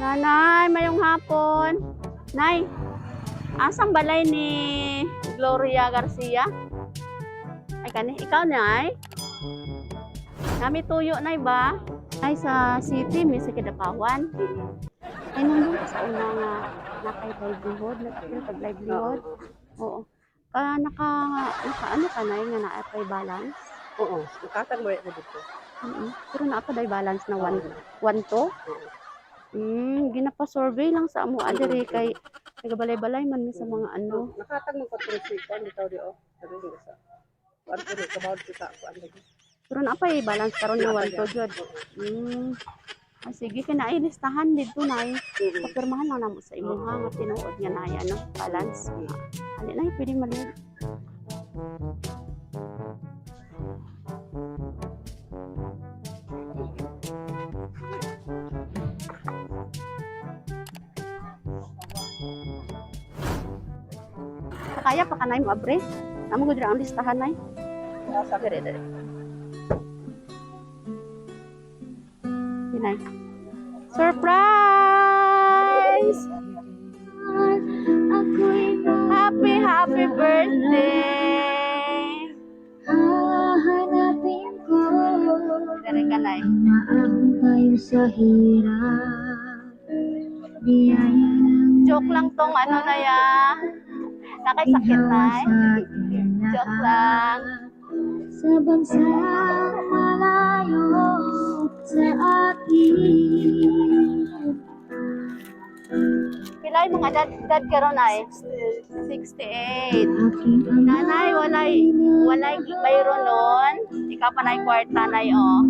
Nanay, mayong hapon. Nay, asang balay ni Gloria Garcia? Ay, kani, ikaw, Nay? Nami tuyo, Nay, ba? Ay, sa city, may sa Kidapawan. Ay, nandun ka sa una nga nakay livelihood, nagpag livelihood. Oo. Ka, naka, naka ano ka, Nay, nga naa pay balance? Oo, nakatag mo ko dito. Pero naa pa day balance na one, one to? Oo. Ginapa-survey lang sa amo adiri kay nagabalay-balay man mi sa mga ano. Nakatag mo ko itong sita, dito di oh. Sabi ko sa. Kuan ko di, kabawad kita, kuan lagi. Pero naa pa balance karon nga one to jud. Ah, sige kay naay listahan didto, nay. Papirmahan lang namo sa imuha nga tinuod nga naay ano, balance. Ali nay, pwede mali. Kaya pa kanay mo abre? Namo gud ang listahan, nay. Sabi Dere dere. Hinay. Surprise! Happy, happy birthday! Hahanapin ko Dere ka, Nay. Maahon tayo sa hirap. Biyaya ng Joke lang tong ano na ya. Nakay sakit, Nay. Joke lang. Sa bansang malayo sa atin. Pila yung mga dad, dad karon, Nay? 68. Aking ama. Nanay, walay, walay bayro nun. Ikaw pa nay kwarta, Nay, oh.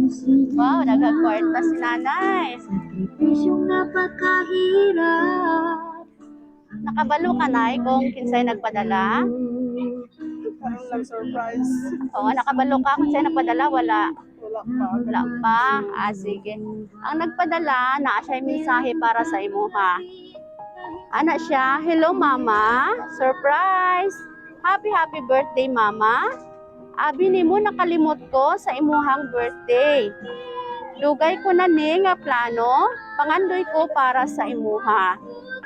Wow, daghang kwarta si nanay. Sakripisyong napakahirap. Nakabalo ka, Nay, kung kinsay nagpadala? Karon lang surprise. Oo, nakabalo ka kung sa'yo nagpadala, wala. Wala pa. Wala pa. Ah, sige. Ang nagpadala, naa siya mensahe para sa imuha. Ana siya, "Hello Mama, surprise! Happy happy birthday, Mama. Abi nimo nakalimot ko sa imuhang birthday. Dugay ko na ni nga plano, pangandoy ko para sa imuha.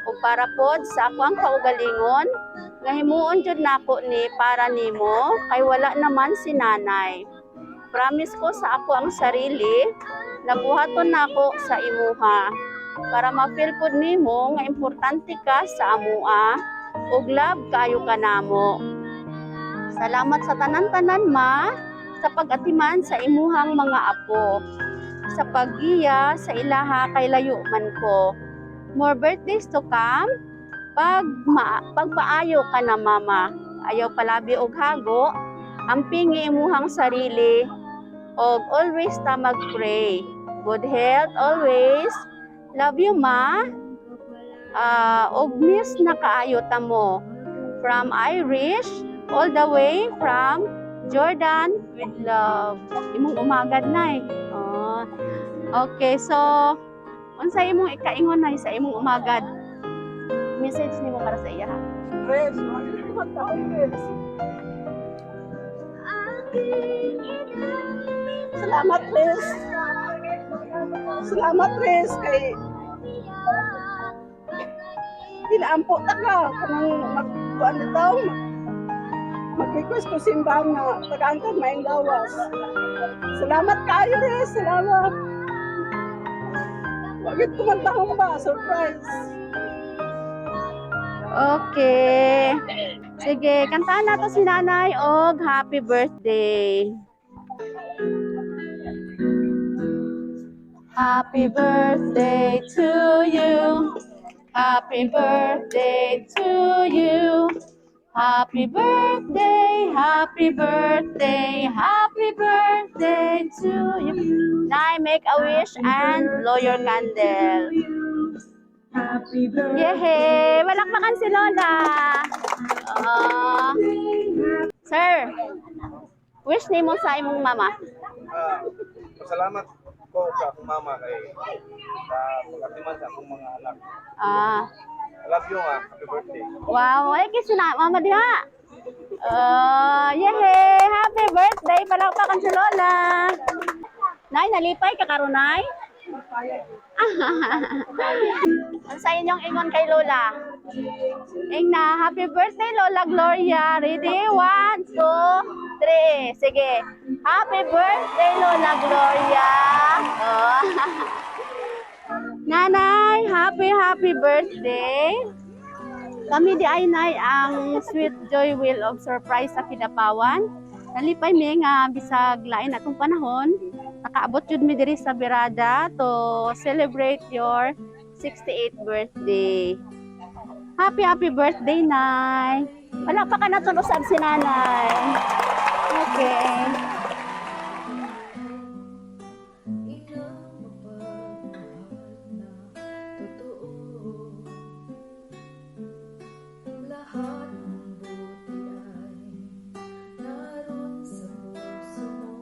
Ug para pod sa akong kaugalingon, nga himuon jud nako ni para nimo kay wala naman si nanay. Promise ko sa ako ang sarili, nabuhaton nako sa imuha. Para ma-feel pod nimo nga importante ka sa amua ug love kayo ka namo. Salamat sa tanan-tanan, Ma, sa pag-atiman sa imuhang mga apo. Sa paggiya sa ilaha kay layo man ko. More birthdays to come. Pagpaayo ka na, Mama. Ayaw palabi og hago. Ampingi imuhang sarili og always ta mag-pray. Good health always. Love you, Ma. Ah, og miss na kaayo ta mo. From Irish, all the way from Jordan with love." Imong umagad na eh. Oh. Okay, so unsa imong ikaingon na sa imong umagad? Message nimo para sa iya, ha? Res, mga taon, Res. Salamat, Res. Salamat, Res, kay pinaampo ta ka kanang magkuan nito mag-request ko simbahan nga tagaan ka maayong lawas. Salamat kayo, Res. Salamat. Wagit ko man taong ba? Surprise. Okay. Sige, kantahan nato si nanay og happy birthday. Happy birthday to you. Happy birthday to you. Happy birthday, happy birthday, happy birthday to you. Nay, make a wish and blow your candle. Happy birthday. Yehey! Palakpakan si Lola! Ah. Sir, wish nimo sa imong mama. Ah, pasalamat ko sa akong mama kay sa pag-atiman sa akong mga anak. I love you nga. Happy birthday. Wow, ay kiss na mama diha. Yehey! Happy birthday! Palakpakan si Lola. Nay, nalipay ka karon, Nay? Ang sa inyong ingon kay Lola? Ing na, happy birthday, Lola Gloria. Ready? One, two, three. Sige. Happy birthday, Lola Gloria. Oh. Nanay, happy, happy birthday. Kami di ay, Nay, ang Sweet Joy Wheel of Surprise sa Kidapawan. Nalipay mi nga bisag lain atong panahon, nakaabot jud mi diri sa Birada to celebrate your 68th birthday. Happy, happy birthday, Nay. Wala pa ka naton usab si Nanay. Okay. Inang mapagmahal na totoo. Lahat ng buti ay naroon sa puso mo.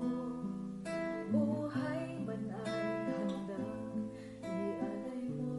Buhay man ay handang ialay mo.